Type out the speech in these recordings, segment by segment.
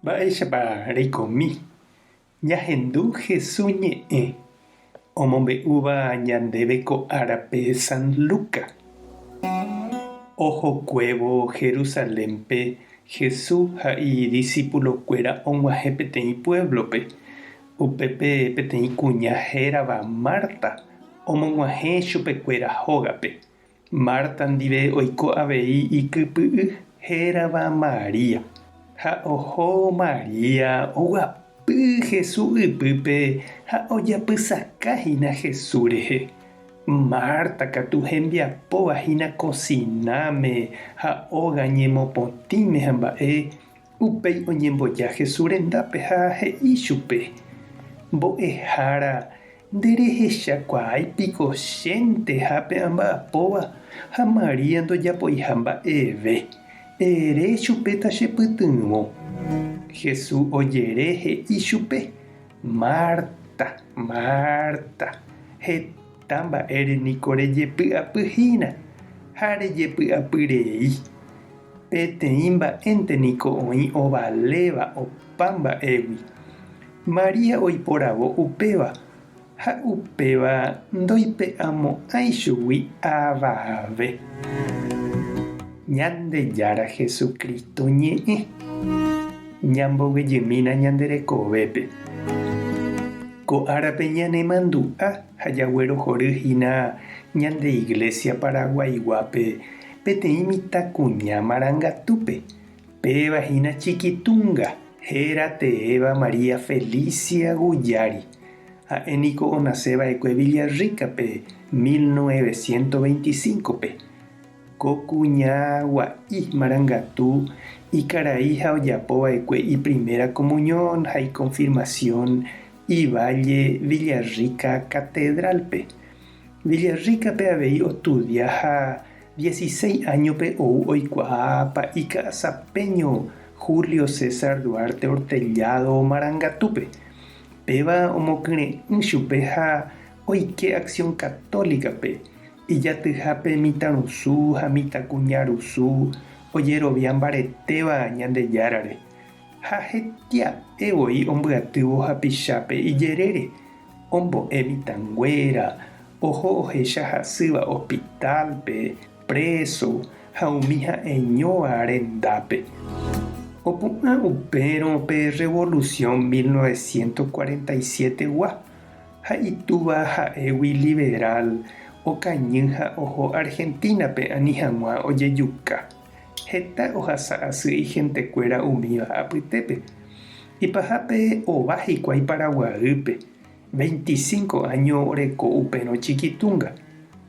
Mba'éichapa reikomi ñahendu Hesu ñe'ẽ omombe'úva ñandéve ko árape San Luca? Ohokuévo Jerusalénpe Hesu ha idisipulokuéra og̃uahẽ peteĩ puévlope. Upépe peteĩ kuña hérava Marta omog̃uahẽ chupekuéra hógape. Marta ndive oiko avei ikypy'y hérava María. Ha oho María oguapy Jesús ypýpe ha ojapysaka hína Jesús rehe. Marta katu hembiapóva hína kosináme ha óga ñemopotĩme ha mba'e, upéi oñemboja Jesús rendápe ha he'i chupe, Mbo'ehára, Nderehechakuaái piko chénteha pe amba'apóva ha María ndojapoiha mba'eve. Ere chupe tachepytyvõ. Jesús ojere he'i chupe, Marta, Marta, heta mba'ére niko rejepy'apy hína ha rejepy'apy rei. Peteĩ mba'énte niko oĩ ovaléva opa mba'égui. María oiporavo upéva, ha upéva ndoipe'amo'ãi chugui avave. Ñandejára Jesucristo ñe'ẽ, ñamboguejymína ñande rekovépe. Ko árape ñanemandu'a ha jaguerohory hína ñande Iglesia Paraguaiguápe peteĩ mitãkuña marangatúpe, Péva hína Chiquitunga, héra teéva María Felicia Guyari. Ha'e niko onase va'ekue Villarrica-pe 1925-pe. Ko kuña gua'i marangatu ikarai ha ojapo va'ekue iprimera comunión ha iconfirmación ivalle Villarrica Catedral-pe. Villarrica-pe avei ostudia ha Dieciséis áñope ou oikuaa Pa'i Ka'asapeño Julio César Duarte Ortellado marangatúpe. Péva omokyre'ỹ chupe ha oike Acción Católica-pe, ijatyhápe mitãrusu ha mitãkuñarusu ojerovia mbaretéva Ñandejárare, ha hetia'e voi ombyatývo hapichápe ijerére, ombo'e mitãnguéra, Oho ohecha hasýva hospital-pe, preso ha umi ha'eñóva rendápe. Opu'ã upérõ pe Revolución 1947 gua, ha itúva ha'égui liberal okañy ha oho Argentina-pe ani hag̃ua ojejuka. Heta ohasa asy ihentekuéra umíva apytépe. Ipahápe ova hikuái Paraguaýpe. Veinticinco áño oreko upérõ Chiquitunga,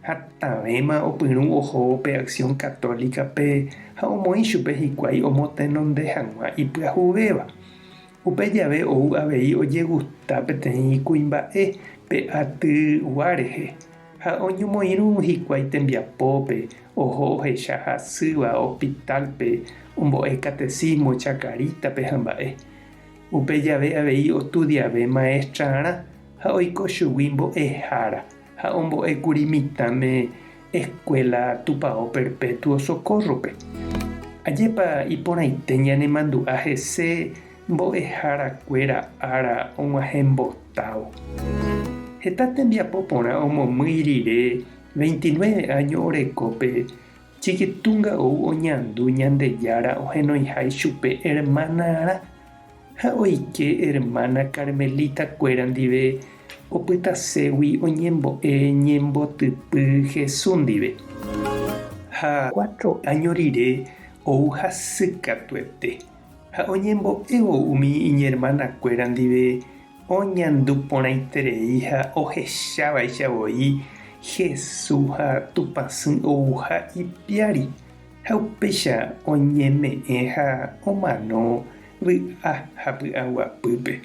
hatãvéma opyrũ ohóvo pe Acción Católica-pe ha omoĩ chupe hikuái omotenonde hag̃ua ipyahuvéva. Upe jave ou avei ojegusta peteĩ kuimba'e pe atygua rehe, ha oñomoirũ hikuái tembiapópe, oho ohecha hasýva hospital-pe, ombo'e catecismo Chacarita-pe ha mba'e. Upe jave avei ostudiave maestrarã ha oiko chugui mbo'ehára ha ombo'ékuri mitãme Escuela Tupão Perpetuo Socorro-pe. Ajépa iporãite ñanemandu'a hese mbo'eharakuéra ára og̃uahẽmbotávo. Heta tembiapo porã omomýi rire veintinueve áño orekópe Chiquitunga ou oñandu Ñandejára ohenoiha ichupe hermana-rã, ha oike hermana Carmelita-kuéra ndive opytaségui oñembo'e ñembotypy Jesús ndive. Ha cuatro áño rire ou hasy katuete, ha oñembo'évo umi iñermanakuéra ndive Oñandu porãiterei ha ohechávaicha voi Jesús ha Tupãsy ouha ipiári, ha upéicha oñeme'ẽ ha omano vy'a ha py'aguapýpe.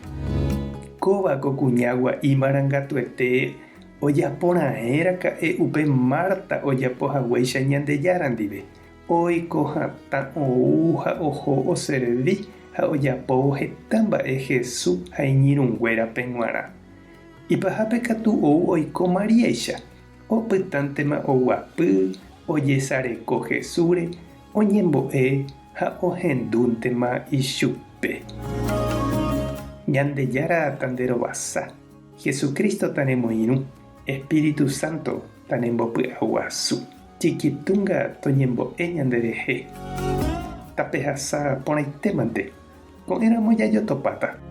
Kóva ko kuña gua'i marangatuete ojapo raẽ raka'e upe Marta ojapo haguéicha Ñandejára ndive, Oiko hatã ou ha oho oservi ha ojapóvo heta mba'e Jesús ha iñirũnguérape g̃uarã. Ipahápe katu ou oiko Maríaicha, opytántema oguapy, ojesareko Jesúsre, oñembo'e ha. Ha ohendúntema ichupe. Ñandejára tanderovasa, Jesucristo tanemoirũ, Espíritu Santo tanembopy'aguasu. Chiquitunga toñembo'e ñanderehe. Tapehasa porãitémante, ko'ẽramo jajotopáta.